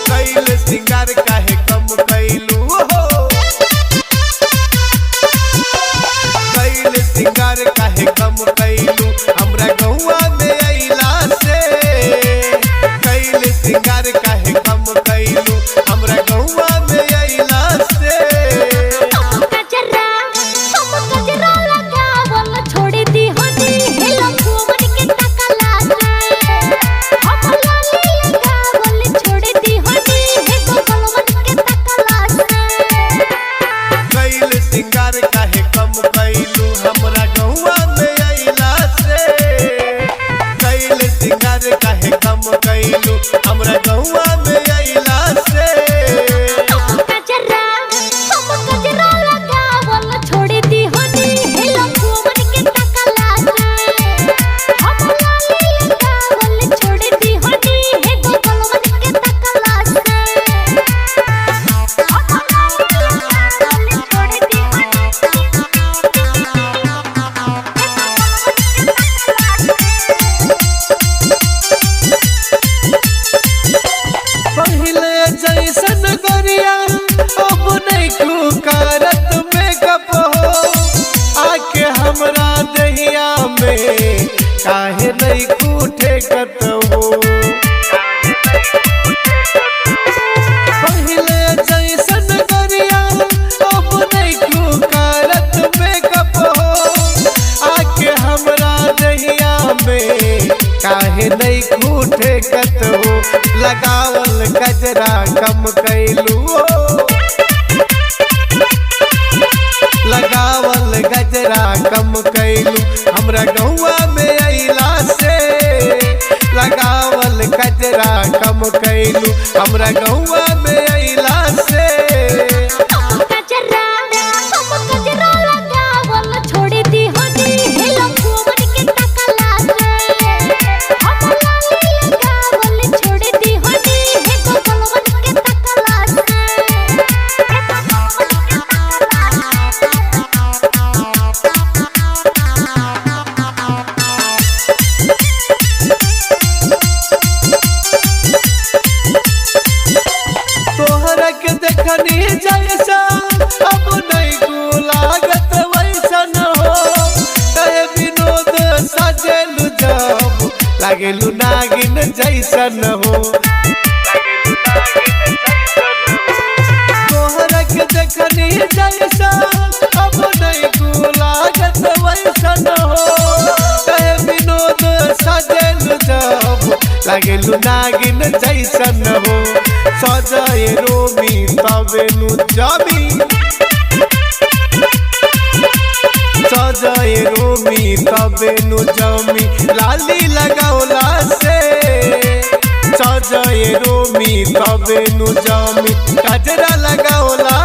कैल सिंगार काहे कम कैलू हो, कैल सिंगार काहे कम कैलू हमरा गौआ में अइला से। कैल सिंगार काहे कम कैलू हमरा गौआ में अइला से। कैल सिंगार काहे कम कैलू हमरा गौआ में अइला से। कैल सिंगार काहे कम कैलू हमरा गौआ में अइला से। पहले जैसन गोरिया अब नहीं करत मेकअप हो, आके हमरा दहिया में काहे नहीं कूठे कत हो। पहले जैसन गोरिया अब नहीं करत मेकअप हो, आके हमरा दहिया में काहे नहीं कूठे कत हो। लगावल गजरा कम कैलू हो, लगावल गजरा कम कैलू हमरा गौआ में अइला से। लगावल गजरा कम कैलू हमरा गौआ में अइला से। तोहरा के देखनी जैसा अब नहीं लागत वैसन हो, कहे विनोद सजेलु जब लागेलु नागिन जैसन हो। तोहरा के देखनी जैसा अब नहीं लागत वैसन हो, कहे विनोद सजेलु जब लागेलु नागिन जैसन हो। सजाए रोमी तबेनु जमी, सजाए रोमी तबेनु जमी लाली लगौला से। सजाए रोमी तबेनु जमी कजरा लगौला।